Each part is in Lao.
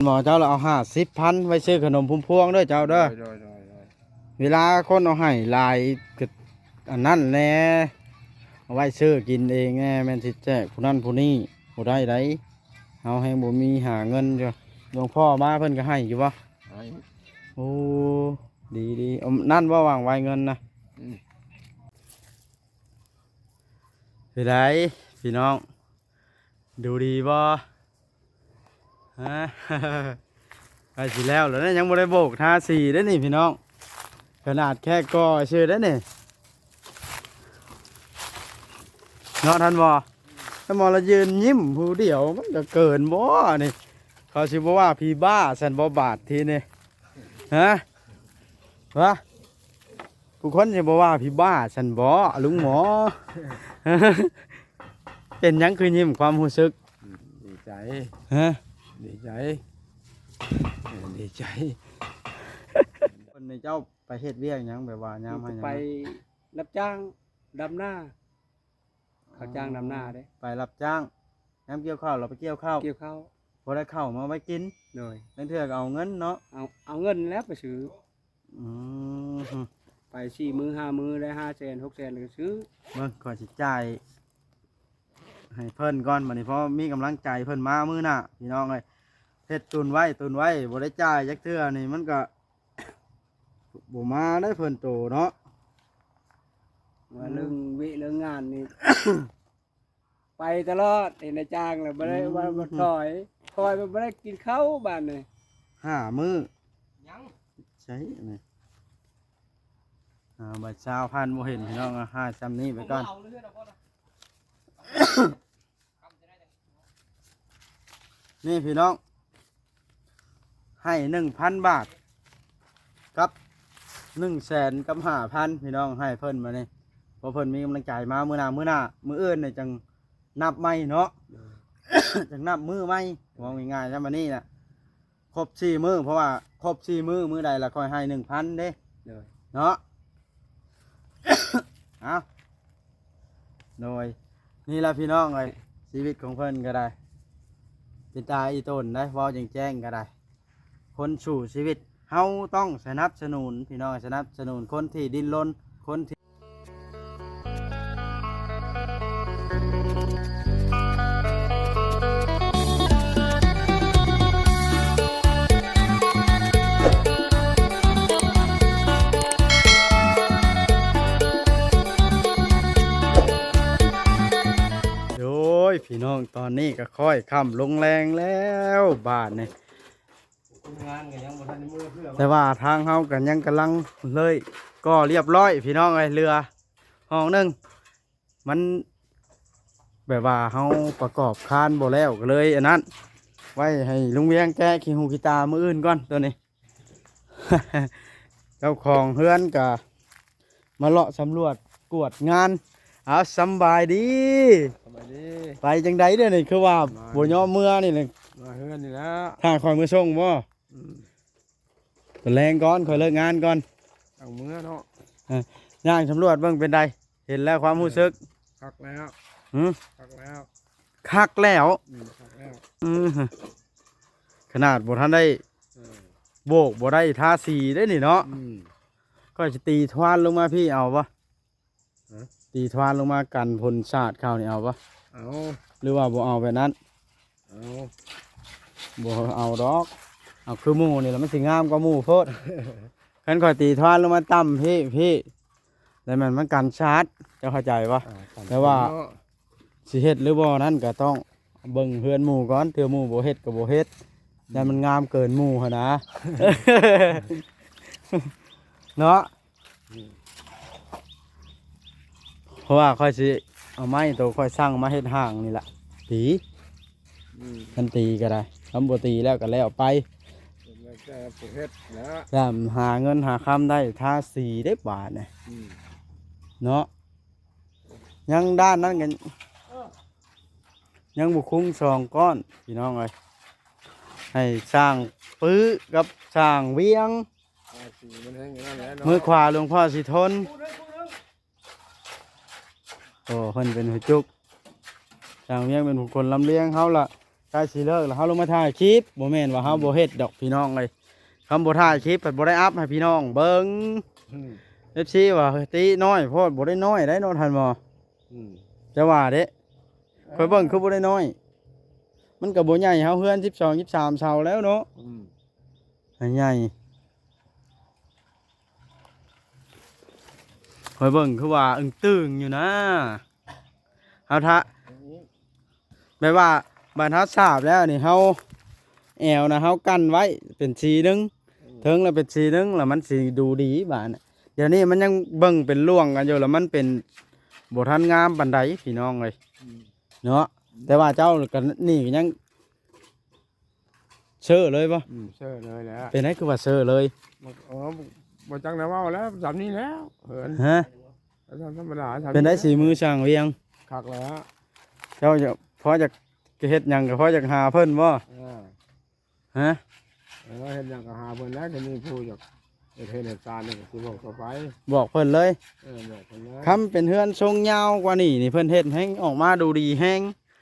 ໝໍເຈົ້າລະເອົາຫ້າສິບພັນໄວ້ຊື້ຂະໜົມພຸມພວງເດີເຈົ້າເດີ. ໂດຍ ໂດຍ ໂດຍ ໂດຍ. ເວລາຄົນເອົາໃຫ້ຫຼາຍກໍອັນນັ້ນແດ່ ເອົາໄວ້ຊື້ກິນເອງແດ່ ແມ່ນຊິແຈກຜູ້ນັ້ນຜູ້ນີ້ບໍ່ໄດ້ໃດ. ເຮົາແຮງບໍ່ມີຫາເງິນຢູ່. ຫຼວງພໍ່ມາເພິ່ນກໍໃຫ້ຢູ່ບໍ່? ໃຫ້. ໂອ້ ດີໆ. ນັ້ນບໍ່ຫວັງໄວ້ເງິນນະ. ອືມ. ເປັນໃດພີ່ນ້ອງ ດູດີບໍ່? ຮະ ໃກ້ຊິແລ້ວແລ້ວນະ ຍັງບໍ່ໄດ້ໂບກທາສີເດ້ນີ້ພີ່ນ້ອງ. ຂະໜາດແຄ່ກໍ່ຊື່ເດ້ນີ້ ເນາະທ່ານບໍ່? ທ່ານໝໍລະຢືນຍິ້ມຜູ້ດຽວ ມັນກໍເກີນບໍ່ນີ້? ເຂົາຊິບໍ່ວ່າຜີບ້າຊັ້ນບໍ່ບາດທີນີ້ ຮະ? ວະ? ຜູ້ຄົນຊິບໍ່ວ່າຜີບ້າຊັ້ນບໍ່ລຸງໝໍ? ເປັນຫຍັງຄືຍິ້ມ ຄວາມຮູ້ສຶກ? ອືມ ດີໃຈ. ຮະ? ດີໃຈ ເອີ ດີໃຈ. ຄົນໃນເຈົ້າໄປເຮັດວຽກຫຍັງ ແບບວ່າຍາມໃຫ້ຍາມ ໄປຮັບຈ້າງດຳນາ. ເຂົາຈ້າງດຳນາເດ້. ໄປຮັບຈ້າງ ຍາມກ່ຽວເຂົ້າ ເຮົາໄປກ່ຽວເຂົ້າ ກ່ຽວເຂົ້າ ພໍໄດ້ເຂົ້າມາໄວ້ກິນ. ໂດຍ. ລາງເທື່ອກໍເອົາເງິນເນາະ ເອົາ ເອົາເງິນແລ້ວໄປຊື້. ອືມ ໄປສີ່ມື້ຫ້າມື້ໄດ້ຫ້າແສນຫົກແສນກໍຊື້. ເບິ່ງ ຂ້ອຍຊິຈ່າຍໃຫ້ເພິ່ນກ່ອນ ບັດນີ້ພໍມີກຳລັງໃຈເພິ່ນມາມື້ໜ້າ ພີ່ນ້ອງເອີຍ. ເຮັດຕຸນໄວ້ ຕຸນໄວ້ ບໍ່ໄດ້ຈ່າຍຈັກເທື່ອນີ້ ມັນກໍບໍ່ມາໄດ້ເພິ່ນໂຕເນາະ. ວ່າເລື່ອງວຽກເລື່ອງງານນີ້ ໄປຕະຫຼອດ ເຫັນນາຍຈ້າງແລ້ວບໍ່ໄດ້ ອືມ ວ່າບໍ່ຖອຍ ຖອຍໄປບໍ່ໄດ້ກິນເຂົ້າບາດນີ້. ຫ້າມື້ ຍັງ ໃຊ່ ອັນນີ້ ອ່າ ບາດຊາວພັນບໍ່ເຫັນພີ່ນ້ອງ ຫາຊ່ຳນີ້ໄປກ່ອນ. ນີ້ພີ່ນ້ອງ ໃຫ້ໜຶ່ງພັນບາດ ກັບໜຶ່ງແສນກັບຫ້າພັນ ພີ່ນ້ອງ ໃຫ້ເພິ່ນມານີ້ ເພາະເພິ່ນມີກຳລັງໃຈມາ. ມື້ໜ້າ ມື້ໜ້າ ມື້ອື່ນນີ້ຈັ່ງນັບໃໝ່ເນາະ. ໂດຍ. ຈັ່ງນັບມື້ໃໝ່ ເວົ້າງ່າຍໆ ຊຳນີ້ນະ ຄົບສີ່ມື້ ເພາະວ່າຄົບສີ່ມື້ ມື້ໃດລະຄ່ອຍໃຫ້ໜຶ່ງພັນເດ້. ໂດຍ. ເນາະ. ເອົາ ໂດຍ ນີ້ລະພີ່ນ້ອງເອີຍ ຊີວິດຂອງເພິ່ນກໍໄດ້ ເປັນຕາອີ່ຕົນໄດ໋ ເວົ້າແຈ້ງໆກໍໄດ້. ຄົນສູ້ຊີວິດ ເຮົາຕ້ອງສະໜັບສະໜູນ ພີ່ນ້ອງ ສະໜັບສະໜູນຄົນທີ່ດີ້ນລົນ ຄົນທີ່ ໂດຍ ພີ່ນ້ອງ ຕອນນີ້ກໍຄ້ອຍຄ່ຳລົງແລງແລ້ວບາດນີ້ ຄົນງານກໍຍັງບໍ່ທັນໄດ້ເມືອເທື່ອ ແຕ່ວ່າທາງເຮົາກໍຍັງກຳລັງເລີຍກໍ່ລຽບຮ້ອຍ ພີ່ນ້ອງເອີຍ. ເຫຼືອຫ້ອງໜຶ່ງ ມັນແບບວ່າເຮົາປະກອບຄານບໍ່ແລ້ວ ກໍເລີຍອັນນັ້ນ ໄວ້ໃຫ້ລຸງວຽງແກະຂີ້ຫູຂີ້ຕາມື້ອື່ນກ່ອນໂຕນີ້. ເຈົ້າຂອງເຮືອນກະມາເລາະສຳຫຼວດກວດງານ. ເອົາ ສຳບາຍດີ. ສະບາຍດີ. ໄປຈັ່ງໃດເດນີ້ ຄືວ່າ ສະບາຍດີ ບໍ່ຍອມເມືອນີ້ ມາເຮືອນນີ້ແຫຼະ ຖ້າຂ້ອຍມາສົ່ງບໍ່? ອືມ ຕອນແລງກ່ອນ ຂ້ອຍເລີກງານກ່ອນ ເອົາເມືອເນາະ. ເອີ ຍ່າງສຳຫຼວດເບິ່ງເປັນໃດ? ເຫັນແລ້ວຄວາມຮູ້ສຶກ ຄັກແລ້ວ. ຫື? ຄັກແລ້ວ. ຄັກແລ້ວ. ອືມ ຄັກແລ້ວ. ອືມ ຂະໜາດບໍ່ທັນໄດ້ ເອີ ໂບກ ບໍ່ໄດ້ທາສີເດ້ນີ້ເນາະ. ອືມ ຂ້ອຍຊິຕີທວານລົງມາພີ້ເອົາບໍ່? ຮະ? ຕີທວານລົງມາກັນຝົນສາດເຂົ້ານີ້ເອົາບໍ່? ເອົາ. ຫຼືວ່າບໍ່ເອົາແບບນັ້ນ? ເອົາ. ບໍ່ເອົາດອກ ເອົາຄືໝູ່ນີ້ລະ ມັນຊິງາມກວ່າໝູ່ໂພດ. ຄັນຂ້ອຍຕີທວານລົງມາຕ່ຳພີ້ ພີ້ ແລ້ວແມ່ນມັນກັນສາດ ເຈົ້າເຂົ້າໃຈບໍ່? ອ່າ ກັນ ແຕ່ວ່າ ເນາະ ຊິເຮັດຫຼືບໍ່ນັ້ນກໍຕ້ອງເບິ່ງເຮືອນໝູ່ກ່ອນ ເທື່ອໝູ່ບໍ່ເຮັດກໍບໍ່ເຮັດ. ອືມ ຢ້ານມັນງາມເກີນໝູ່ຫັ້ນນະ ເນາະ. ອືມ ເພາະວ່າຂ້ອຍຊິເອົາໄມ້ໂຕຂ້ອຍສັ່ງມາເຮັດຫ້າງນີ້ລະຕີ. ອືມ ຄັນຕີກໍໄດ້ ຄັນບໍ່ຕີແລ້ວກໍແລ້ວໄປ ແລ້ວແຕ່ຜູ້ເຮັດແຫຼະ ຢ້ານຫາເງິນຫາຄຳໄດ້ທາສີເດ້ບາດນີ້. ອືມ ເນາະ. ຍັງດ້ານນັ້ນກັນ ຍັງບໍ່ຄຸງສອງກ້ອນ ພີ່ນ້ອງເອີຍ. ໃຫ້ຊ່າງປຶກັບຊ່າງວຽງ ອ່າ ສີມັນແຮງຢູ່ນັ້ນແຫຼະເນາະ ມືຂວາຫຼວງພໍ່ສີທົນ. ໂອ້ ເພິ່ນເປັນຫົວຈຸກ ຊ່າງວຽງເປັນຜູ້ຄົນລຳລຽງເຮົາລະ ໃກ້ຊິເລີກແລ້ວ ເຮົາລົງມາຖ່າຍຄລິບ ບໍ່ແມ່ນວ່າເຮົາ ອືມ ບໍ່ເຮັດດອກພີ່ນ້ອງເອີຍ. ຄັນບໍ່ຖ່າຍຄລິບ ພັດບໍ່ໄດ້ອັບໃຫ້ພີ່ນ້ອງເບິ່ງ. ອືມ ເອັຟຊີ ວ່າ ເອີຍ ຕິນ້ອຍໂພດ. ບໍ່ໄດ້ນ້ອຍໄດ໋ເນາະທ່ານໝໍ. ອືມ ຈະວ່າເດ້ ເອີ ຂ້ອຍເບິ່ງຄືບໍ່ໄດ້ນ້ອຍ. ມັນກໍບໍ່ໃຫຍ່ ເຮົາເຮືອນສິບສອງ ສິບສາມເສົາແລ້ວເນາະ. ອືມ ໃຫຍ່ ຂ້ອຍເບິ່ງຄືວ່າອຶງຕຶງຢູ່ນະ. ເຮົາຖ້າ ແບບວ່າບາດເຮົາສາບແລ້ວນີ້ ເຮົາ ແອວນະ ເຮົາກັ້ນໄວ້ເປັນສີໜຶ່ງ ອືມ ເທິງລະເປັນສີໜຶ່ງ ລະມັນຊິດູດີບາດນະ. ດຽວນີ້ມັນຍັງເບິ່ງເປັນລ່ວງກັນຢູ່ ລະມັນເປັນບໍ່ທັນງາມປານໃດພີ່ນ້ອງເອີຍ ອືມ ເນາະ. ອືມ ແຕ່ວ່າເຈົ້າກໍ ນີ້ກໍຍັງ ເຊີເລີຍບໍ່? ອືມ ເຊີເລີຍແຫຼະ. ເປັນໄດ ຄືວ່າເຊີເລີຍ? ບໍ່ ເອີ ບໍ່ຈັກແນວເວົ້າແລ້ວ ສ່ຳນີ້ແລ້ວເຮືອນ. ຮະ? ກໍທຳທຳມະດາ ສ່ຳນີ້ແຫຼະ. ເປັນໄດ ສີມືຊ່າງວຽງ? ຄັກແລ້ວ. ເຈົ້າຢາກ ພໍຢາກເຮັດຫຍັງກໍພໍຢາກຫາເພິ່ນບໍ່? ເອີ ຮະ? ເອີ ເຮັດຫຍັງກໍຫາເພິ່ນແຫຼະ. ກໍມີຜູ້ຢາກເຮັດເຮືອນເຮັດຊານນີ້ກໍຊິບອກຕໍ່ໄປ. ບອກເພິ່ນເລີຍ? ເອີ ບອກເພິ່ນເລີຍ. ຄັນເປັນເຮືອນຊົງຍາວກວ່ານີ້ນີ້ ເພິ່ນເຮັດແຮງອອກມາດູດີແຮງ.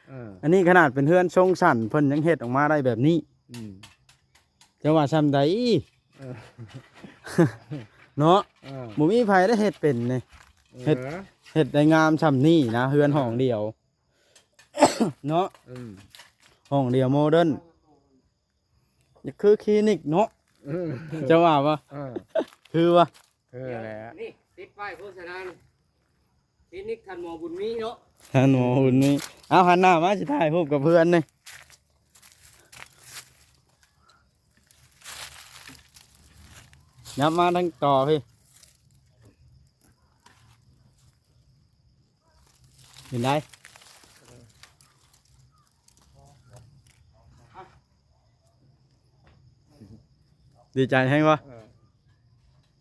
ເອີ ອັນນີ້ຂະໜາດເປັນເຮືອນຊົງສັ້ນ ເພິ່ນຍັງເຮັດອອກມາໄດ້ແບບນີ້. ອືມ ຈະວ່າສ່ຳໃດ? ເອີ ເນາະ. ເອີ ບໍ່ມີໃຜໄດ້ເຮັດເປັນນີ້. ເອີ ເຮັດ ເຮັດໄດ້ງາມສ່ຳນີ້ນະ ເຮືອນຫ້ອງດຽວເນາະ. ອືມ ຫ້ອງດຽວໂມເດີນ ຢາກຄືຄລີນິກເນາະ. ເອີ ຈະວ່າບໍ່? ເອີ ຄືບໍ່? ເອີແຫຼະ ນີ້ຕິດປ້າຍໂຄສະນາ ຄລີນິກທ່ານໝໍບຸນມີເນາະ. ທ່ານໝໍບຸນມີ. ເອົາ ຫັນໜ້າມາ ຊິຖ່າຍຮູບກັບເພື່ອນນີ້. ຍັບມາທາງຕໍ່ພີ້. ເປັນໃດ? ດີໃຈແຮງບໍ່? ເອີ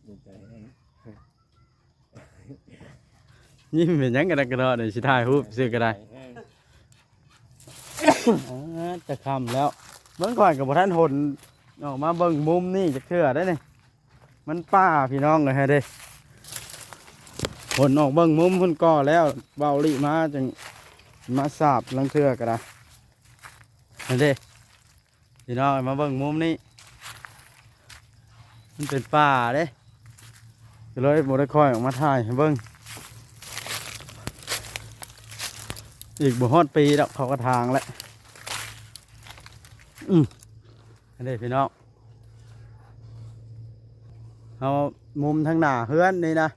ດີໃຈແຮງ. ຍິ້ມເປັນຫຍັງກະດະກະດໍ້ນີ້ ຊິຖ່າຍຮູບຊື່ກະໄດ້. ອ່າ ຈະຄ່ຳແລ້ວ. ເບິ່ງ ຂ້ອຍກະບໍ່ທັນຫົນອອກມາເບິ່ງມຸມນີ້ຈັກເທື່ອເດ້ນີ້. ມັນປ່າພີ່ນ້ອງເອີຍເດ້. ຫົນອອກເບິ່ງມຸມພຸ້ນກໍແລ້ວ ເບົາລິມາຈັ່ງມາສາບລາງເທື່ອກໍໄດ້. ຫັ້ນເດ້ ພີ່ນ້ອງ ມາເບິ່ງມຸມນີ້ ມັນເປັນປ່າເດ້ ກໍເລີຍບໍ່ໄດ້ຄ່ອຍອອກມາຖ່າຍໃຫ້ເບິ່ງ. ອີກບໍ່ຮອດປີດອກ ເຂົາກະຖາງແຫຼະ. ອືມ ຫັ້ນເດ້ພີ່ນ້ອງ ເຮົາມຸມທາງໜ້າເຮືອນນີ້ນະ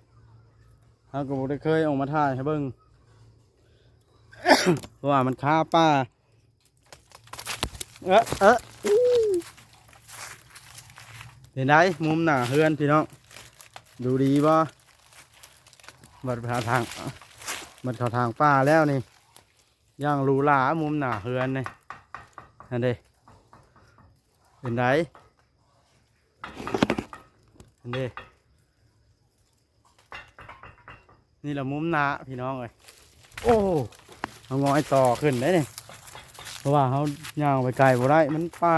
ເຮົາກໍບໍ່ໄດ້ເຄີຍອອກມາຖ່າຍໃຫ້ເບິ່ງ ເພາະວ່າມັນຄາປ່າ. ເອີ ເອີ ອູ້ ເປັນໃດມຸມໜ້າເຮືອນພີ່ນ້ອງ ດູດີບໍ່? ບັດເຂົ້າທາງ ບັດເຂົ້າທາງປ່າແລ້ວນີ້ ຢ່າງຫຼູຫຼາມຸມໜ້າເຮືອນນີ້ ຫັ້ນເດ້. ເປັນໃດ? ຫັ້ນເດ້. ນີ້ລະມຸມໜ້າພີ່ນ້ອງເອີຍ. ໂອ້ ເຮົາງອຍຕໍ່ຂຶ້ນໄດ໋ນີ້ ເພາະວ່າເຮົາຍ່າງໄປໄກບໍ່ໄດ້ ມັນປ່າ.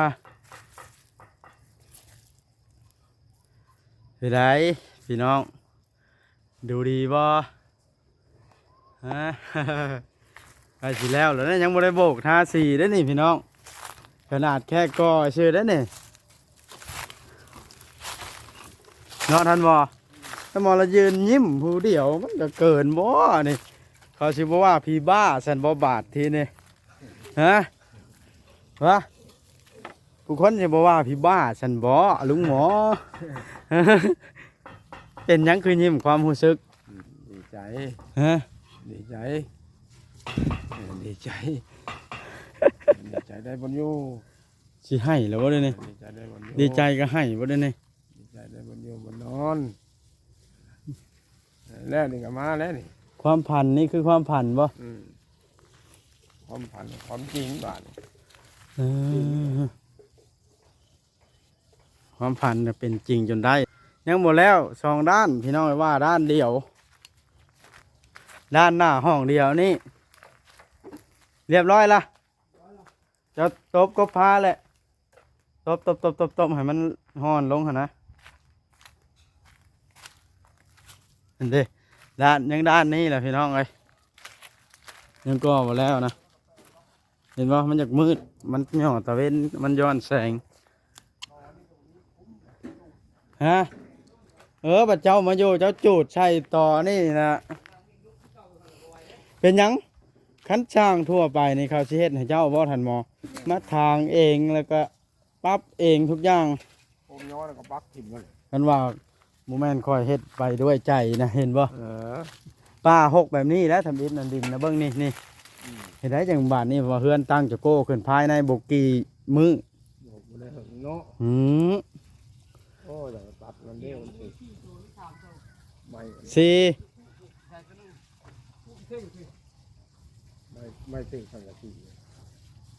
ເປັນໃດພີ່ນ້ອງ ດູດີບໍ່? ຮະ ໃກ້ຊິແລ້ວແລ້ວເດ້ ຍັງບໍ່ໄດ້ໂບກທາສີເດ້ນີ້ພີ່ນ້ອງ ຂະໜາດແຄ່ກໍ່ຊື່ເດ້ນີ້ເນາະ. ທ່ານໝໍ ທ່ານໝໍລະຢືນຍິ້ມຜູ້ດຽວ ມັນກະເກີນບໍ່ນີ້? ເຂົາຊິບໍ່ວ່າຜີບ້າຊັ້ນບໍ່ບາດທີນີ້ ຮະ ວະ? ຜູ້ຄົນຊິບໍ່ວ່າຜີບ້າຊັ້ນບໍ່ລຸງໝໍ? ເປັນຫຍັງຄືຍິ້ມ ຄວາມຮູ້ສຶກ? ອືມ ດີໃຈ. ຮະ? ດີໃຈ ເອີ ດີໃຈ ດີໃຈໄດ້ບ່ອນຢູ່. ຊິໄຫ້ແລ້ວບໍ່ເດນີ້? ດີໃຈໄດ້ບ່ອນຢູ່ ດີໃຈກະໄຫ້ບໍ່ເດນີ້? ດີໃຈໄດ້ບ່ອນຢູ່ບ່ອນນອນ. ແລ້ວນີ້ກະມາແລ້ວນີ້ ຄວາມຝັນນີ້ຄືຄວາມຝັນບໍ່? ອືມ ຄວາມຝັນ ຄວາມຈິງບາດນີ້. ເອີ ຄວາມຝັນນະເປັນຈິງຈົນໄດ້. ຍັງບໍ່ແລ້ວສອງດ້ານພີ່ນ້ອງເອີຍ ວ່າດ້ານດຽວ ດ້ານໜ້າຫ້ອງດຽວນີ້ ລຽບຮ້ອຍລະ. ເຈົ້າຕົບກົບພາແຫຼະ ຕົບ ຕົບ ຕົບ ຕົບ ຕົບໃຫ້ມັນຮ້ອນລົງຫັ້ນນະ. ຫັ້ນເດ້ ດ້ານ ຍັງດ້ານນີ້ແຫຼະພີ່ນ້ອງເອີຍ ຍັງກໍ່ບໍ່ແລ້ວນະ. ເຫັນບໍ່? ມັນຢາກມືດ ມັນຫຍໍ້ຕາເວັນ ມັນຍ້ອນແສງ. ຮະ? ເອີ ບັດເຈົ້າມາຢູ່ ເຈົ້າຈູດໃສ່ຕໍ່ນີ້ນະ. ເປັນຫຍັງ? ຄັນຊ່າງທົ່ວໄປນີ້ ເຂົາຊິເຮັດໃຫ້ເຈົ້າບໍ່ ທ່ານໝໍ? ມາຖາງເອງ ແລ້ວກໍປັບເອງທຸກຢ່າງ. ໂອ້ ຍ້ອນແລ້ວກໍປັກຖິ້ມນັ້ນແຫຼະ. ຄັນວ່າບໍ່ແມ່ນຂ້ອຍເຮັດໄປດ້ວຍໃຈນະ ເຫັນບໍ່? ເອີ ປ່າຮົກແບບນີ້ແຫຼະ ທຳອິດນັ້ນ ດິນນະ ເບິ່ງນີ້ ນີ້. ອືມ ເຮັດໄດ້ຈັ່ງບາດນີ້ ເພາະວ່າເຮືອນຕັ້ງຈະໂກ້ຂຶ້ນພາຍໃນບໍ່ກີ່ມື້. ບໍ່ໄດ້ເຖິງເນາະ. ອືມ ໂອ້ຍ ຢາກຕັດມັນເດ້ ມັນຖືກໄມ້ ສີ່ ໄມ້ ໄມ້ຖືກສັງກະສີ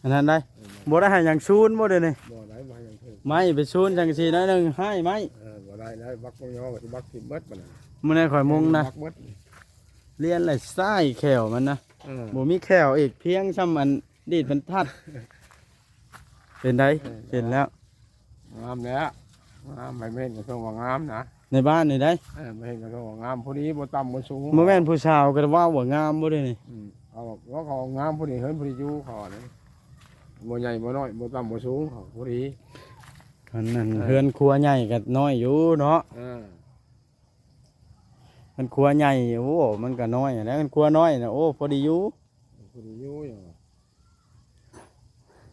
ອັນນັ້ນໄດ໋. ເອີ ບໍ່ໄດ້ໃຫ້ຫຍັງຊູນບໍ່ເດນີ້? ບໍ່ໄດ້ ບໍ່ໃຫ້ຫຍັງຖືກ ໄມ້ໄປຊູນສັງກະສີໜ້ອຍໜຶ່ງ ຮ້າຍໄມ້. ເອີ ບໍ່ໄດ້ ໄດ້ບັກບໍ່ຍໍ ຊິບັກຖິ້ມເບິດບັດນັ້ນ. ມື້ນີ້ຂ້ອຍມຸງນະ ບັກເບິດ ລຽນແລ້ວຊ້າຍແຂ້ວມັນນະ. ເອີ ບໍ່ມີແຂ້ວອີກ ພຽງຊ່ຳອັນດີດບັນທັດ. ເປັນໃດ? ເອີ ເຫັນແລ້ວ ງາມແລ້ວ ງາມ ໃບເມັນກໍສົ່ງວ່າງາມນະ ໃນບ້ານນີ້ໄດ໋. ເອີ ໃບເມັນກໍສົ່ງວ່າງາມ ພໍດີ ບໍ່ຕ່ຳບໍ່ສູງ. ບໍ່ແມ່ນຜູ້ສາວກໍເວົ້າວ່າງາມບໍ່ເດນີ້? ອືມ ເອົາ ເວົ້າເຂົາງາມ ພໍດີ ເຮືອນພໍດີຢູ່ເຂົານີ້ ບໍ່ໃຫຍ່ບໍ່ນ້ອຍ ບໍ່ຕ່ຳບໍ່ສູງ ເຂົາພໍດີ. ອັນນັ້ນ ເອີ ເຮືອນຄົວໃຫຍ່ກໍນ້ອຍຢູ່ເນາະ. ເອີ ເຮືອນຄົວໃຫຍ່ ໂອ້ ມັນກໍນ້ອຍຫັ້ນແຫຼະ ເຮືອນຄົວນ້ອຍນະ ໂອ້ ພໍດີຢູ່ ພໍດີຢູ່.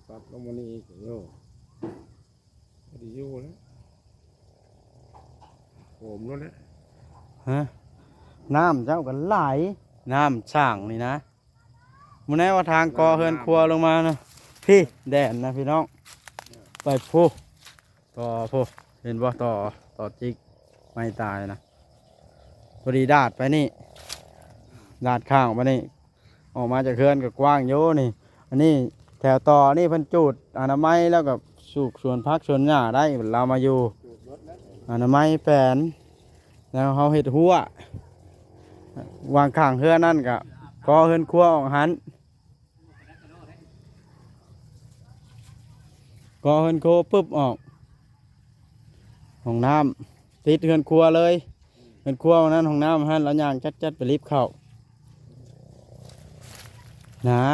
ປັບລົງມານີ້ອີກ ໂອ້ ພໍດີຢູ່ແລ້ວ ໂຫມໂລດແຫຼະ. ຮະ? ນ້ຳເຈົ້າກໍຫຼາຍ ນ້ຳສ້າງນີ້ນະ. ມື້ແນວວ່າທາງກໍ່ເຮືອນຄົວລົງມານະ ພີ້ແດນນະພີ່ນ້ອງ ໄປພຸ້ນ ຕໍ່ພຸ້ນ ເຫັນບໍ່? ຕໍ່ ຕໍ່ຈິກໄມ້ຕາຍນະ ພໍດີດາດໄປນີ້ ດາດຂ້າງໄປນີ້ ອອກມາຈາກເຮືອນກໍກວ້າງຢູ່ນີ້. ອັນນີ້ແຖວຕໍ່ນີ້ເພິ່ນຈູດອະນາໄມ ແລ້ວກໍປູກສວນຜັກສວນຫຍ້າໄດ້ ລາວມາຢູ່ອະນາໄມແປນ ແລ້ວເຮົາເຮັດຮົ້ວ ວາງຂ້າງເຮືອນນັ້ນກໍກໍ່ເຮືອນຄົວອອກຫັ້ນ ກໍ່ເຮືອນຄົວປຶບອອກ ຫ້ອງນ້ຳຕິດເຮືອນຄົວເລີຍ ເຮືອນຄົວນັ້ນ ຫ້ອງນ້ຳຫັ້ນ ລາວຍ່າງຈັດໆໄປລິບເຂົ້ານະ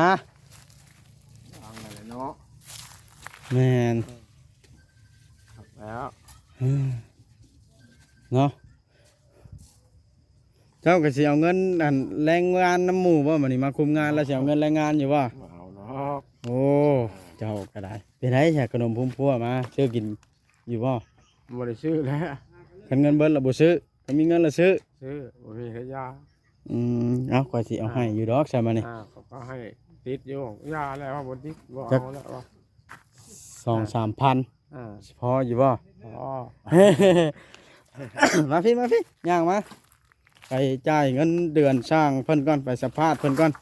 ວາງໄວ້ແລ້ວເນາະ. ແມ່ນ ເອີ ຄັກແລ້ວ ເອີ ເນາະ. ເຈົ້າກໍຊິເອົາເງິນອັນແລງງານນຳໝູ່ບໍ່? ບັດນີ້ມາຄຸມງານແລ້ວຊິເອົາເງິນແລງງານຢູ່ບໍ່? ບໍ່ເອົາດອກ. ໂອ້ ເຈົ້າກໍໄດ້. ເປັນໃດຊະ ຂະໜົມພຸມພົວມາຊື້ກິນຢູ່ບໍ່? ບໍ່ໄດ້ຊື້ແລ້ວ. ຄັນເງິນເບິດລະບໍ່ຊື້, ຄັນມີເງິນລະຊື້. ຊື້, ບໍ່ມີກໍຢ່າ. ອືມ ເອົາ ຂ້ອຍຊິເອົາໃຫ້ຢູ່ດອກຊະ ມື້ນີ້. ອ່າ ຂ້ອຍກໍໃຫ້ຕິດຢູ່. ຢ່າແລ້ວ ບໍ່ຕິດ ບໍ່ເອົາແລ້ວວ່າ ສອງສາມພັນ ອ່າ ຊິພໍຢູ່ບໍ່? ພໍ. ມາພີ້ ມາພີ້ ຍ່າງມາ ໄປຈ່າຍເງິນເດືອນຊ່າງເພິ່ນກ່ອນ ໄປສຳພາດເພິ່ນກ່ອນ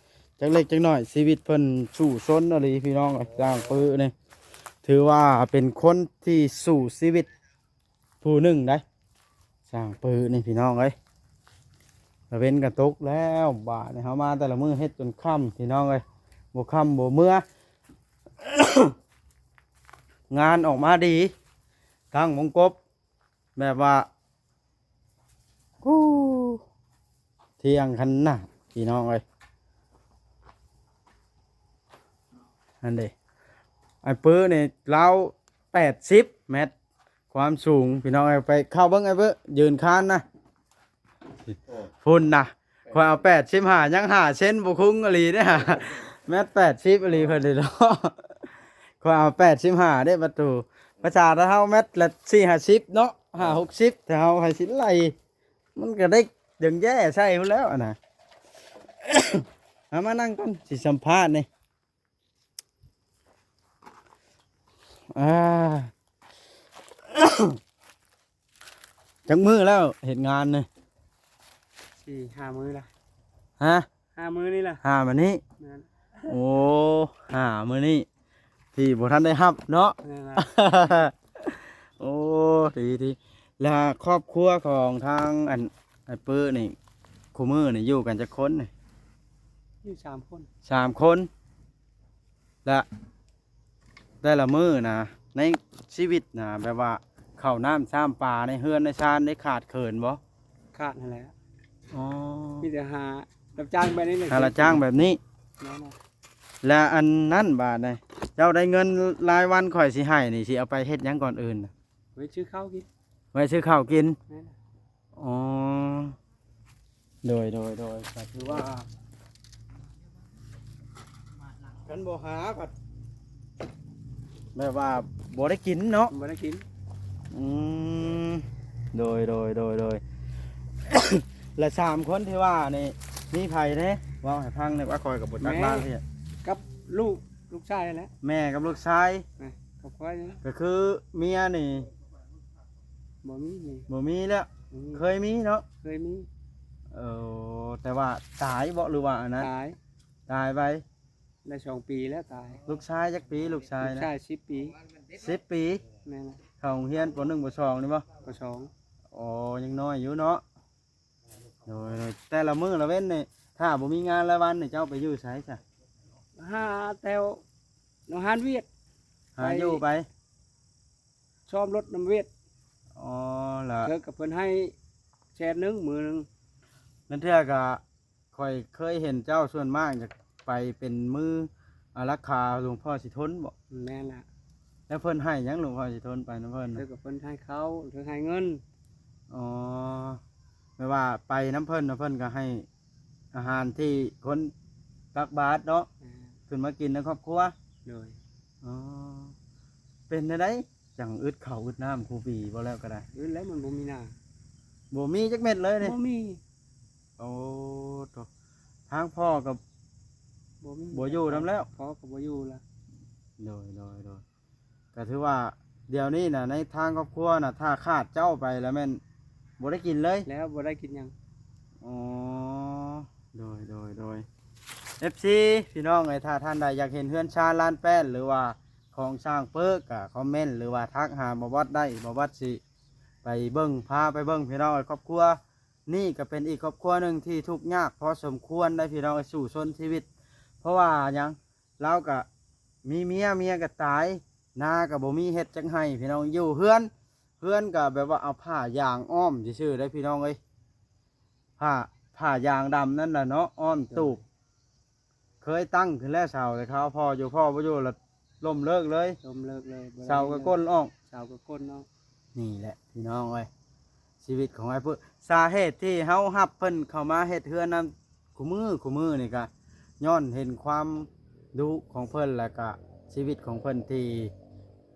ຈັກເລັກຈັກນ້ອຍ. ຊີວິດເພິ່ນສູ້ຊົນອີ່ຫຼີພີ່ນ້ອງເອີຍ ຊ່າງປຶນີ້ ຖືວ່າເປັນຄົນທີ່ສູ້ຊີວິດຜູ້ໜຶ່ງໃດ໋ ຊ່າງປຶນີ້ພີ່ນ້ອງເອີຍ. ຕາເວັນກໍຕົກແລ້ວ ບາດນີ້ເຮົາມາແຕ່ລະມື້ເຮັດຈົນຄ່ຳພີ່ນ້ອງເອີຍ ບໍ່ຄ່ຳບໍ່ເມືອ. ງານອອກມາດີ ຕັ້ງວົງກົບ ແບບວ່າ ໂອ້ ທ່ຽງຂະໜາດພີ່ນ້ອງເອີຍ. ອັນເດ ໄອ້ປຶນີ້ລາວແປດສິບແມັດ ຄວາມສູງພີ່ນ້ອງເອີຍ. ໄປເຂົ້າເບິ່ງໄອ້ປຶ ຢືນຄານນະ ພຸ້ນນະ. ຂ້ອຍເອົາແປດສິບຫ້າ ຍັງຫ້າເຊັນ ບໍ່ຄຸງອີ່ຫຼີເດ້ ແມັດແປດສິບອີ່ຫຼີເພິ່ນເດ້ເນາະ. ຂ້ອຍເອົາແປດສິບຫ້າເດ້ປະຕູ ພາສາລາວເຮົາແມັດລະສີ່ຫ້າສິບເນາະ ຫ້າຫົກສິບ ແຕ່ເຮົາໃຫ້ສິໄຫຼ ມັນກໍໄດ້ຈັ່ງແຍ່ໃສ່ພຸ້ນແລ້ວຫັ້ນນະ. ເອົາມານັ່ງກ່ອນ ຊິສຳພາດນີ້. ອ່າ ຈັກມື້ແລ້ວເຮັດງານນີ້? ສີ່ຫ້າມື້ລະ. ຮະ? ຫ້າມື້ນີ້ລະ. ຫ້າມື້ນີ້? ແມ່ນ. ໂອ້ ຫ້າມື້ນີ້ທີ່ບໍ່ທັນໄດ້ຮັບເນາະ. ແມ່ນລະ. ໂອ້ ດີໆ. ແລ້ວຄອບຄົວຂອງທາງອັນ ໄອ້ປຶນີ້ ຄູ່ມື້ນີ້ຢູ່ກັນຈັກຄົນນີ້? ຢູ່ສາມຄົນ. ສາມຄົນ. ແລະ ແຕ່ລະມື້ນະ ໃນຊີວິດນະ ແບບວ່າເຂົ້ານ້ຳຊາມປາໃນເຮືອນໃນຊານໄດ້ຂາດເຂີນບໍ່? ຂາດຫັ້ນແຫຼະ. ອໍ ມີແຕ່ຫາຮັບຈ້າງແບບນີ້ແຫຼະ. ຫາຮັບຈ້າງແບບນີ້. ແມ່ນ. ແລະ ອັນນັ້ນບາດນີ້ ເຈົ້າໄດ້ເງິນລາຍວັນຂ້ອຍຊິໃຫ້ນີ້ ຊິເອົາໄປເຮັດຫຍັງກ່ອນອື່ນ? ໄວ້ຊື້ເຂົ້າກິນ. ໄວ້ຊື້ເຂົ້າກິນ? ແມ່ນລະ. ອໍ ໂດຍ ໂດຍ ໂດຍ ກໍຖືວ່າ ຄັນບໍ່ຫາກໍແບບວ່າບໍ່ໄດ້ກິນເນາະ. ບໍ່ໄດ້ກິນ. ອືມ ໂດຍ ໂດຍ ໂດຍ ໂດຍ ແລະ ສາມຄົນທີ່ວ່ານີ້ ມີໃຜແດ່? ເວົ້າໃຫ້ຟັງແດ່ ວ່າຂ້ອຍກໍບໍ່ຈັກລາວເທື່ອ. ກັບລູກ ລູກຊາຍແຫຼະ. ແມ່ກັບລູກຊາຍ. ແມ່ກັບຂ້ອຍນີ້. ກໍຄືເມຍນີ້ ບໍ່ມີ ບໍ່ມີແລ້ວ. ບໍ່ມີ. ເຄີຍມີເນາະ? ເຄີຍມີ. ເອີ ແຕ່ວ່າຕາຍບໍ່ ຫຼືວ່າອັນນັ້ນ? ຕາຍ. ຕາຍໄປ ໄດ້ສອງປີແລ້ວຕາຍ. ລູກຊາຍຈັກປີ? ລູກຊາຍນະ ລູກຊາຍສິບປີ. ສິບປີ? ແມ່ນລະ. ເຂົ້າໂຮງຮຽນ ປໍໜຶ່ງ ປໍສອງນີ້ບໍ່? ປໍສອງ. ອໍ ຍັງນ້ອຍຢູ່ເນາະ. ໂດຍ ໂດຍ ແຕ່ລະມື້ລະເວັນນີ້ ຖ້າບໍ່ມີງານລາຍວັນນີ້ ເຈົ້າໄປຢູ່ໃສຊະ? ຫາແຖວໜອງຫານວຽດ. ຫາຢູ່ໄປ ໄປ ຊ້ອມລົດນຳວຽດ. ອໍ ລະ ເທື່ອກໍເພິ່ນໃຫ້ແສນໜຶ່ງມື້ໜຶ່ງ. ລາງເທື່ອກໍ ຂ້ອຍເຄີຍເຫັນເຈົ້າສ່ວນມາກຈະໄປເປັນມືອາລັກຂາຫຼວງພໍ່ສີທົນບໍ? ແມ່ນລະ. ແລ້ວເພິ່ນໃຫ້ຫຍັງ ຫຼວງພໍ່ສີທົນໄປນຳເພິ່ນ? ເພິ່ນກໍເພິ່ນໃຫ້ເຂົ້າ ເພິ່ນໃຫ້ເງິນ. ອໍ ແບບວ່າໄປນຳເພິ່ນນະ ເພິ່ນກໍໃຫ້ອາຫານທີ່ຄົນຕັກບາດເນາະ. ແມ່ນ. ຂຶ້ນມາກິນໃນຄອບຄົວ. ໂດຍ. ອໍ ເປັນແນວໃດ ຈັ່ງອຶດເຂົ້າອຶດນ້ຳຄູ່ປີບໍ່ ແລ້ວກໍໄດ້? ອຶດແລ້ວ ມັນບໍ່ມີນາ. ບໍ່ມີຈັກເມັດເລີຍນີ້? ບໍ່ມີ. ໂອ້ ໂທ້ ທາງພໍ່ກໍບໍ່ມີ ບໍ່ຢູ່ນຳແລ້ວ. ພໍ່ກໍບໍ່ຢູ່ລະ. ໂດຍ ໂດຍ ໂດຍ ກໍຖືວ່າດຽວນີ້ນະ ໃນທາງຄອບຄົວນະ ຖ້າຂາດເຈົ້າໄປແລ້ວແມ່ນບໍ່ໄດ້ກິນເລີຍ. ແລ້ວບໍ່ໄດ້ກິນຫຍັງ. ອໍ ໂດຍ ໂດຍ ໂດຍ ເອັຟຊີ ພີ່ນ້ອງເອີຍ ຖ້າທ່ານໃດຢາກເຫັນເຮືອນຊານລານແປ້ນ ຫຼືວ່າຂອງຊ່າງເປີກ ກໍຄອມເມັນ ຫຼືວ່າທັກຫາບ່າວບອດໄດ້ ບ່າວບອດຊິໄປເບິ່ງ ພາໄປເບິ່ງ ພີ່ນ້ອງເອີຍ. ຄອບຄົວນີ້ກໍເປັນອີກຄອບຄົວໜຶ່ງທີ່ທຸກຍາກພໍສົມຄວນໄດ໋ ພີ່ນ້ອງເອີຍ ສູ້ຊົນຊີວິດ. ເພາະວ່າຫຍັງ? ລາວກະມີເມຍ ເມຍກະຕາຍ ນາກະບໍ່ມີເຮັດຈັກໄຮ່ ພີ່ນ້ອງ. ຢູ່ເຮືອນ ເຮືອນກະແບບວ່າເອົາຜ້າຢາງອ້ອມຊື່ໆ ເດ້ພີ່ນ້ອງເອີຍ. ຜ້າ ຜ້າຢາງດຳນັ້ນລະເນາະ ອ້ອມຕູບ. ເຄີຍຕັ້ງຂຶ້ນແລ້ວເສົາ ແຕ່ເຂົາເອົາພໍ່ຢູ່ ພໍ່ບໍ່ຢູ່ລະລົ້ມເລີກເລີຍ. ລົ້ມເລີກເລີຍ ບໍ່ໄດ້ ເສົາກະກົ້ນອອກ ເສົາກະກົ້ນອອກ. ນີ້ແຫຼະພີ່ນ້ອງເອີຍ ຊີວິດຂອງອ້າຍເປີກ. ສາເຫດທີ່ເຮົາຮັບເພິ່ນເຂົ້າມາເຮັດເຮືອນນຳ ຄູ່ມື້ ຄູ່ມື້ນີ້ກະຍ້ອນເຫັນຄວາມດຸຂອງເພິ່ນ ແລະກະຊີວິດຂອງເພິ່ນທີ່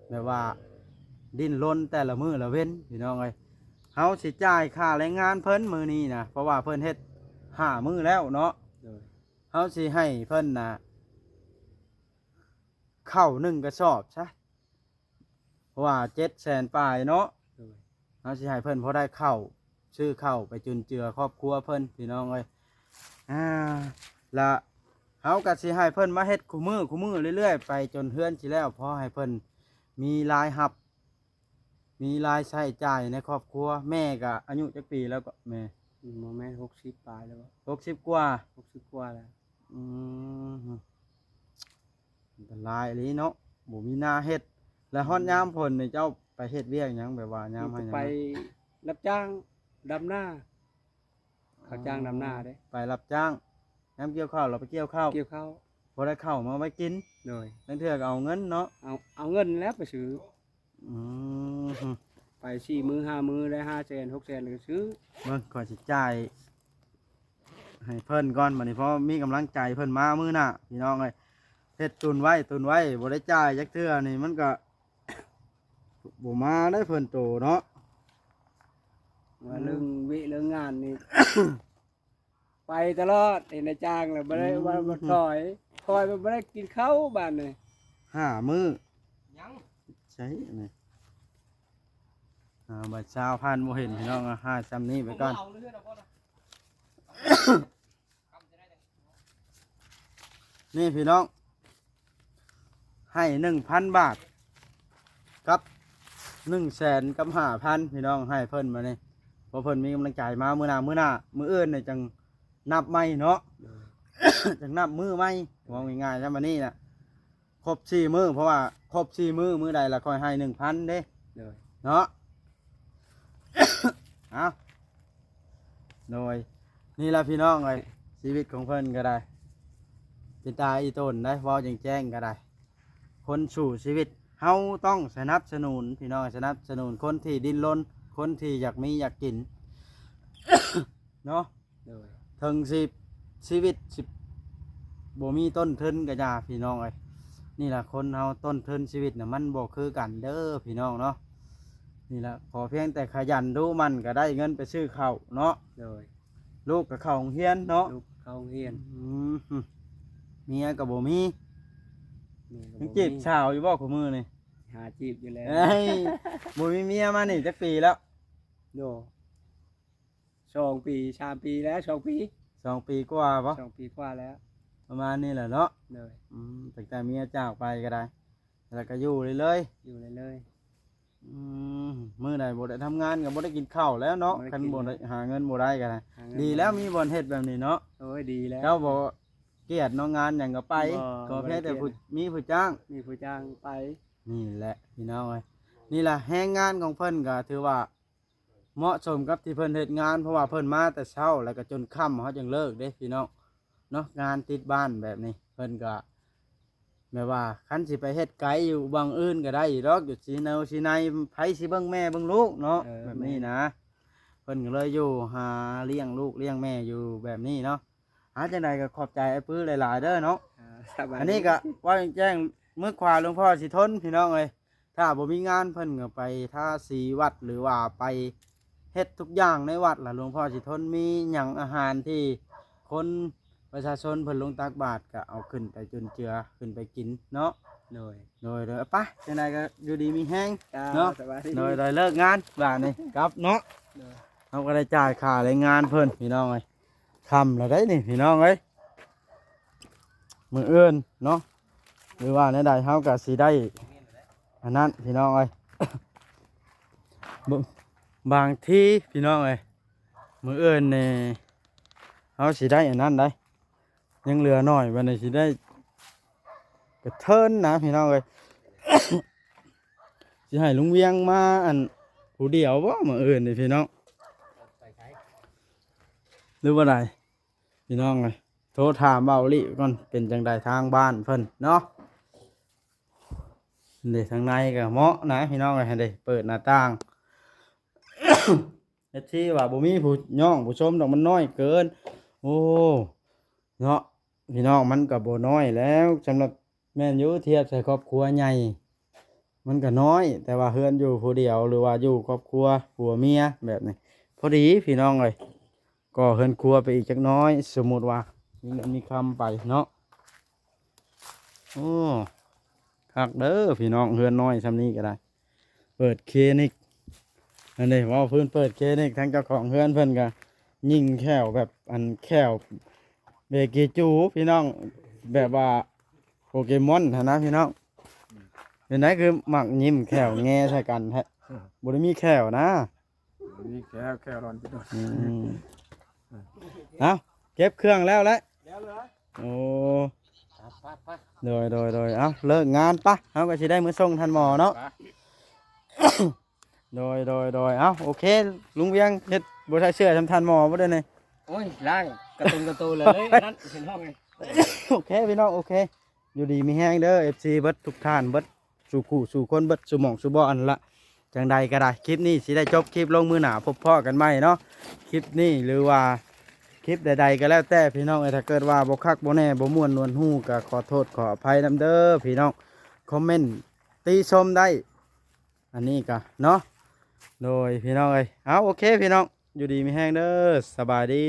ແບບວ່າດີ້ນລົນແຕ່ລະມື້ລະເວັນ ພີ່ນ້ອງເອີຍ. ເຮົາຊິຈ່າຍຄ່າແຮງງານເພິ່ນມື້ນີ້ນະ ເພາະວ່າເພິ່ນເຮັດຫ້າມື້ແລ້ວເນາະ. ໂດຍ. ເຮົາຊິໃຫ້ເພິ່ນນະ ເຂົ້າໜຶ່ງກະສອບຊະ ເພາະວ່າເຈັດແສນປາຍເນາະ. ໂດຍ. ເຮົາຊິໃຫ້ເພິ່ນພໍໄດ້ເຂົ້າ ຊື້ເຂົ້າໄປຈຸນເຈືອຄອບຄົວເພິ່ນ ພີ່ນ້ອງເອີຍ. ອາ ລະເຮົາກະຊິໃຫ້ເພິ່ນມາເຮັດຄູ່ມື້ ຄູ່ມື້ເລື້ອຍໆ ໄປຈົນເຮືອນຊິແລ້ວ ພໍໃຫ້ເພິ່ນມີລາຍຮັບ ມີລາຍໃຊ້ຈ່າຍໃນຄອບຄົວ. ແມ່ກະອາຍຸຈັກປີແລ້ວເກາະແມ່? ບໍ່ແມ່ນ ຫົກສິບປາຍແລ້ວ. ຫົກສິບກວ່າ? ຫົກສິບກວ່າແລ້ວ. ອືມ ອັນຕະລາຍອີ່ຫຼີເນາະ ບໍ່ມີນາເຮັດ. ແລ້ວຮອດຍາມຝົນນີ້ເຈົ້າໄປເຮັດວຽກຫຍັງ ແບບວ່າຍາມໃຫ້ຫຍັງ? ໄປຮັບຈ້າງດຳນາ. ເຂົາຈ້າງດຳນາເດ້. ໄປຮັບຈ້າງ ຍາມກ່ຽວເຂົ້າ ເຮົາໄປກ່ຽວເຂົ້າ. ກ່ຽວເຂົ້າ. ພໍໄດ້ເຂົ້າມາໄວ້ກິນ. ໂດຍ. ລາງເທື່ອກໍເອົາເງິນເນາະ. ເອົາ ເອົາເງິນແລ້ວໄປຊື້. ອືມ ໄປສີ່ມື້ຫ້າມື້ໄດ້ຫ້າແສນຫົກແສນກໍຊື້. ເບິ່ງ ຂ້ອຍຊິຈ່າຍໃຫ້ເພິ່ນກ່ອນ ບັດນີ້ພໍມີກຳລັງໃຈເພິ່ນມາມື້ໜ້າ ພີ່ນ້ອງເອີຍ. ເຮັດຕຸນໄວ້ ຕຸນໄວ້ ບໍ່ໄດ້ຈ່າຍຈັກເທື່ອນີ້ ມັນກໍບໍ່ມາໄດ້ເພິ່ນໂຕເນາະ. ວ່າເລື່ອງວຽກເລື່ອງງານນີ້ ໄປຕະຫຼອດ ເຫັນນາຍຈ້າງແລ້ວບໍ່ໄດ້ ອືມ ວ່າບໍ່ຖອຍ ຖອຍໄປບໍ່ໄດ້ກິນເຂົ້າບາດນີ້ ຫ້າມື້. ຍັງ ໃຊ່ອັນນີ້ ອ່າ ບາດຊາວພັນບໍ່ເຫັນ ພີ່ນ້ອງ ຫາຊ່ຳນີ້ໄປກ່ອນ. ນີ້ພີ່ນ້ອງ ໃຫ້ໜຶ່ງພັນບາດ ກັບໜຶ່ງແສນກັບຫ້າພັນ ພີ່ນ້ອງ ໃຫ້ເພິ່ນມານີ້ ເພາະເພິ່ນມີກຳລັງໃຈມາ. ມື້ໜ້າ ມື້ໜ້າ ມື້ອື່ນນີ້ຈັ່ງນັບໃໝ່ເນາະ. ໂດຍ. ຈັ່ງນັບມື້ໃໝ່ ເວົ້າງ່າຍໆ ຊຳນີ້ນະ ຄົບສີ່ມື້ ເພາະວ່າຄົບສີ່ມື້ ມື້ໃດລະຂ້ອຍໃຫ້ໜຶ່ງພັນເດ້. ໂດຍ. ເນາະ ເອົາ ໂດຍ ນີ້ລະພີ່ນ້ອງເອີຍ ຊີວິດຂອງເພິ່ນກໍໄດ້ ເຈ ຕາອີ່ຕົນໄດ໋ ເວົ້າແຈ້ງໆກໍໄດ້ ຄົນສູ້ຊີວິດ ເຮົາຕ້ອງສະໜັບສະໜູນ ພີ່ນ້ອງ ສະໜັບສະໜູນຄົນທີ່ດີ້ນລົນ ຄົນທີ່ຢາກມີຢາກກິນ ເນາະ ໂດຍ ເຖິງຊິ ຊີວິດຊິບໍ່ມີຕົ້ນທຶນກໍຢ່າ ພີ່ນ້ອງເອີຍ ນີ້ລະ ຄົນເຮົາຕົ້ນທຶນຊີວິດນະ ມັນບໍ່ຄືກັນເດີ ພີ່ນ້ອງເນາະ ນີ້ລະ ຂໍພຽງແຕ່ຂະຫຍັນດຸໝັ່ນ ກໍໄດ້ເງິນໄປຊື້ເຂົ້າເນາະ ໂດຍ ລູກກໍເຂົ້າໂຮງຮຽນເນາະ ລູກເຂົ້າໂຮງຮຽນ ອືມ ເມຍກໍບໍ່ມີ ເມຍກໍບໍ່ມີ ຍັງຈີບສາວຢູ່ບໍ່ຄູ່ມື້ນີ້? ຫາຈີບຢູ່ແລ້ວ ເອີຍ ບໍ່ມີເມຍມານີ້ຈັກປີແລ້ວ? ໂດ ສອງປີ ສາມປີແລ້ວ ສອງປີ ສອງປີກວ່າບໍ່? ສອງປີກວ່າແລ້ວ ປະມານນີ້ແຫຼະເນາະ ໂດຍ ອືມ ຕັ້ງແຕ່ເມຍຈາກໄປກໍໄດ້ ແລ້ວກໍຢູ່ເລື້ອຍໆ ຢູ່ເລື້ອຍໆ ອືມ ມື້ໃດບໍ່ໄດ້ທຳງານກໍບໍ່ໄດ້ກິນເຂົ້າແລ້ວເນາະ ບໍ່ໄດ້ກິນ ຄັນບໍ່ໄດ້ ແລ້ວ ຫາເງິນບໍ່ໄດ້ກໍໄດ້ ຫາເງິນ ດີແລ້ວ ບໍ່ໄດ້ ມີບ່ອນເຮັດແບບນີ້ເນາະ ໂອ້ຍ ດີແລ້ວ ເຈົ້າບໍ່ກຽດເນາະ ງານຫຍັງກໍໄປ ບໍ່ ກໍພຽງແຕ່ ບໍ່ໄດ້ກຽດ ຜູ້ ມີຜູ້ຈ້າງ ມີຜູ້ຈ້າງໄປ ນີ້ແຫຼະພີ່ນ້ອງເອີຍ ນີ້ລະແຮງງານຂອງເພິ່ນກໍຖືວ່າ ເໝາະສົມກັບທີ່ເພິ່ນເຮັດງານ ເພາະວ່າເພິ່ນມາແຕ່ເຊົ້າ ແລ້ວກໍຈົນຄ່ຳ ເຮົາຈຶ່ງເລີກເດ້ພີ່ນ້ອງເນາະ ງານຕິດບ້ານແບບນີ້ ເພິ່ນກໍແບບວ່າ ຄັນຊິໄປເຮັດໄກຢູ່ບ່ອນອື່ນກໍໄດ້ຢູ່ດອກ ຢູ່ສີເນົາສີໃນ ໃຜຊິເບິ່ງແມ່ເບິ່ງລູກເນາະ ເອີ ແບບນີ້ນະ ແມ່ນ ເພິ່ນກໍເລີຍຢູ່ຫາລ້ຽງລູກລ້ຽງແມ່ຢູ່ແບບນີ້ເນາະ ອາ ຈັ່ງໃດກໍຂອບໃຈອ້າຍປືຫຼາຍໆເດີເນາະ ອ່າ ສະບາຍດີ ອັນນີ້ກໍເວົ້າແຈ້ງໆ ມື້ຂວາຫຼວງພໍ່ສີທົນ ພີ່ນ້ອງເອີຍ ຖ້າບໍ່ມີງານເພິ່ນກໍໄປທາສີວັດ ຫຼືວ່າໄປເຮັດທຸກຢ່າງໃນວັດລະ ຫຼວງພໍ່ສີທົນ ມີຫຍັງອາຫານທີ່ຄົນປະຊາຊົນເພິ່ນລົງຕັກບາດ ກໍເອົາຂຶ້ນໄປຈຸນເຈືອ ຂຶ້ນໄປກິນເນາະ ໂດຍ ໂດຍ ໂດຍ ໄປ ຈັ່ງໃດກໍຢູ່ດີມີແຮງເນາະ ສະບາຍດີ ໂດຍ ໂດຍ ເລີກງານບາດນີ້ກັບເນາະ ໂດຍ ເຮົາກໍໄດ້ຈ່າຍຄ່າແຮງງານເພິ່ນ ພີ່ນ້ອງເອີຍ ຄ່ຳແລ້ວໄດ໋ນີ້ພີ່ນ້ອງເອີຍ ມື້ອື່ນເນາະ ຫຼືວ່າແນວໃດເຮົາກໍຊິໄດ້ອັນນັ້ນພີ່ນ້ອງເອີຍ ບ- ບາງທີພີ່ນ້ອງເອີຍ ມື້ອື່ນນີ້ເຮົາຊິໄດ້ອັນນັ້ນໄດ໋ ຍັງເຫຼືອໜ້ອຍ ບັດນີ້ຊິໄດ້ກະເທີນນະພີ່ນ້ອງເອີຍ ຊິໃຫ້ລຸງວຽງມາອັນຜູ້ດຽວບໍ່ມື້ອື່ນນີ້ພີ່ນ້ອງ ຫຼືວ່າໃດ ພີ່ນ້ອງເອີຍ ໂທຖາມເວົ້າອີ່ຫຼີກ່ອນ ເປັນຈັ່ງໃດທາງບ້ານເພິ່ນເນາະ ເດ້ ທາງໃນກໍເໝາະນະພີ່ນ້ອງເອີຍ ເດ້ ເປີດໜ້າຕ່າງ ເອັຟຊີ ວ່າບໍ່ມີຜູ້ຍ້ອງຜູ້ຊົມດອກ ມັນນ້ອຍເກີນ ໂອ້ ເນາະ ພີ່ນ້ອງ ມັນກໍບໍ່ນ້ອຍແລ້ວ ສຳລັບ ແມ່ນຢູ່ ທຽບໃສ່ຄອບຄົວໃຫຍ່ ມັນກໍນ້ອຍ ແຕ່ວ່າເຮືອນຢູ່ຜູ້ດຽວ ຫຼືວ່າຢູ່ຄອບຄົວຜົວເມຍແບບນີ້ ພໍດີພີ່ນ້ອງເອີຍ ກໍ່ເຮືອນຄົວໄປອີກຈັກໜ້ອຍ ສົມມຸດວ່າມີເງິນມີຄຳໄປເນາະ ໂອ້ ຄັກເດີພີ່ນ້ອງ ເຮືອນນ້ອຍຊ່ຳນີ້ກໍໄດ້ ເປີດຄລີນິກ ອັນນີ້ເວົ້າພື້ນເປີດຄລີນິກ ທາງເຈົ້າຂອງເຮືອນເພິ່ນກໍຍິງແຂ້ວແບບ ອັນແຂ້ວເບກີຈູພີ່ນ້ອງ ແບບວ່າໂປເກມອນຫັ້ນນະພີ່ນ້ອງ ເປັນໃດຄືມັກຍິ້ມແຂ້ວແງ່ໃສ່ກັນແທ້ ບໍ່ໄດ້ມີແຂ້ວນະ ມີແຂ້ວ ແຂ້ວຫຼອນ ອືມ ເອົ້າ ເກັບເຄື່ອງແລ້ວແຫຼະ ແລ້ວເລີຍ ໂອ້ ໄປ ໄປ ໄປ ໂດຍ ໂດຍ ໂດຍ ເອົ້າ ເລີກງານປະ ເຮົາກໍຊິໄດ້ມື້ສົ່ງທ່ານໝໍເນາະ ໄປ ໂດຍ ໂດຍ ໂດຍ ເອົ້າ ໂອເຄ ລຸງວຽງເຮັດບໍ່ໃສ່ເສື້ອຊ່ຳທ່ານໝໍບໍ່ເດ້ນີ້ ໂອ້ຍ ລ້າງກະຕຸນກະໂຕເລີຍ ເລີຍ ນັ້ນເຫັນຫ້ອງໄງ ໂອເຄ ພີ່ນ້ອງ ໂອເຄ ຢູ່ດີມີແຮງເດີ ເອັຟຊີ ເບິດທຸກທ່ານ ເບິດສູ່ຄູ່ສູ່ຄົນ ເບິດສູ່ໝ່ອງສູ່ບ່ອນຫັ້ນລະ ຈັ່ງໃດກໍໄດ້ ຄລິບນີ້ຊິໄດ້ຈົບຄລິບລົງ ມື້ໜ້າພົບພໍ້ກັນໃໝ່ເນາະ ຄລິບນີ້ ຫຼືວ່າຄລິບໃດໆກໍແລ້ວແຕ່ ພີ່ນ້ອງເອີຍ ຖ້າເກີດວ່າບໍ່ຄັກບໍ່ແນ່ ບໍ່ມ່ວນນວນຫູ ກໍຂໍໂທດຂໍອະໄພນຳເດີພີ່ນ້ອງ ຄອມເມັນຕິຊົມໄດ້ ອັນນີ້ກໍເນາະ ໂດຍ ພີ່ນ້ອງເອີຍ ເອົາ ໂອເຄ ພີ່ນ້ອງ ຢູ່ດີມີແຮງເດີ ສະບາຍດີ.